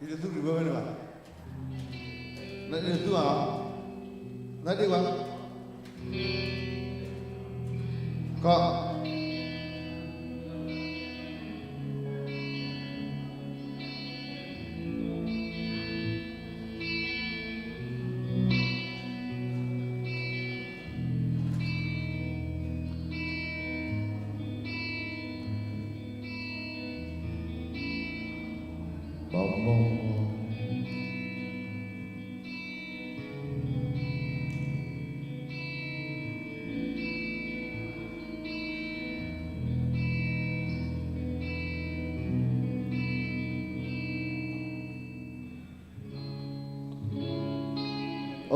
ယတသူၣ်ဂ့ၤဝဲဝဲန့ၣ်ဘၣ်. နတသူၣ်ဘၣ်လီၤ. နဒ့ၣ်ဝဲ ကီး နလီၤ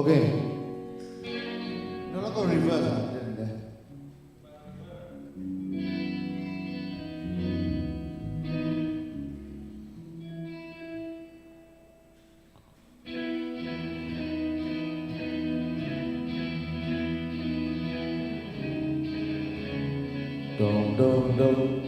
ကီၢ် reverse တဲန့ၣ်လဲၣ်. ဒိၣ်ဒိၣ်ဒိၣ်